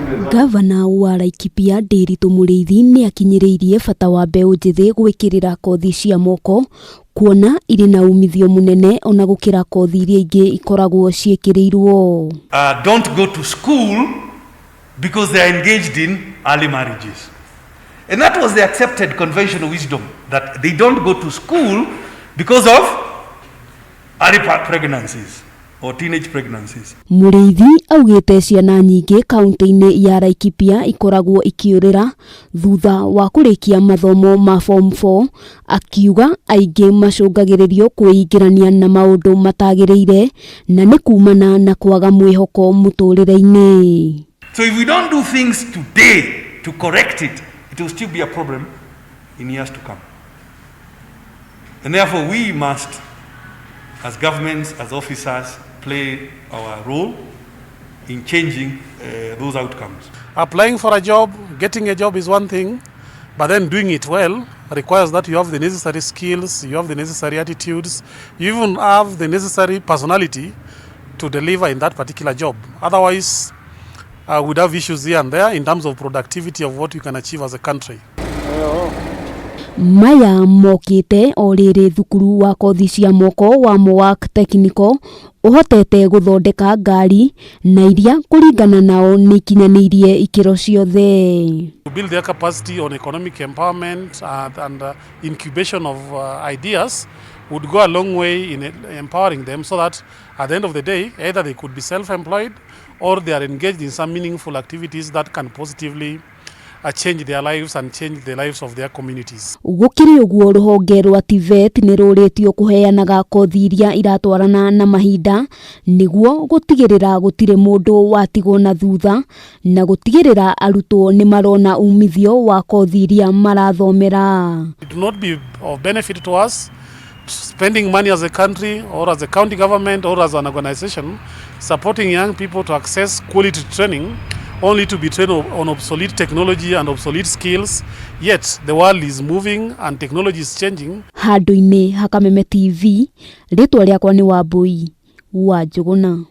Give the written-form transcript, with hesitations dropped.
Gavana wa Laikipia Ndiritu Mũrĩithi nĩ akinyĩrĩirie bata wa mbeũ njĩthĩ gwĩkĩrĩra kothi cia moko kuona irĩ na umithio mũnene ona gũkĩra kothi iria ingĩ ikoragwo ciĩkĩrĩirwo. Don't go to school because they are engaged in early marriages. And that was the accepted conventional wisdom, that they don't go to school because of early pregnancies or teenage pregnancies. Mũrĩithi augĩte ciana nyingĩ kaunti-inĩ ya Laikipia ikoragwo ikĩũrĩra thutha wa kũrĩkia mathomo ma form 4, akiuga aingĩ macũngagĩrĩrio kwĩingĩrania na maũndũ matagĩrĩire na nĩ kumana na kwaga mwĩhoko mũtũrĩre-inĩ. So if we don't do things today to correct it, it will still be a problem in years to come. And therefore we must, as governments, as officers, play our role in changing those outcomes. Applying for a job, getting a job is one thing, but then doing it well requires that you have the necessary skills, you have the necessary attitudes, you even have the necessary personality to deliver in that particular job. Otherwise, we'd have issues here and there in terms of productivity of what you can achieve as a country. Maya mokĩte o rĩrĩ thukuru wa kothi cia moko wa Moak Technical ũhotete gũthondeka ngari na iria kũringana nao nĩ ikinyanĩirie ikĩro ciothe. To build their capacity on economic empowerment and incubation of ideas would go a long way in empowering them so that at the end of the day, either they could be self-employed or they are engaged in some meaningful activities that can positively change their lives and change the lives of their communities. Gũkĩrĩ ũguo, rũhonge rwa TVET nĩ rũrĩtio kũheanaga kothi iria iratwarana na mahinda nĩguo gũtigĩrĩra gũtirĩ mũndũ watigwo na thutha na gũtigĩrĩra arutwo nĩ marona umithio wa kothi iria marathomera. It will not be of benefit to us spending money as a country or as a county government or as an organization supporting young people to access quality training, only to be trained on obsolete technology and obsolete skills. Yet the world is moving and technology is changing. Handũ-inĩ ha Kameme TV, rĩtwa rĩakwa nĩ Wambui wa Njũgũna.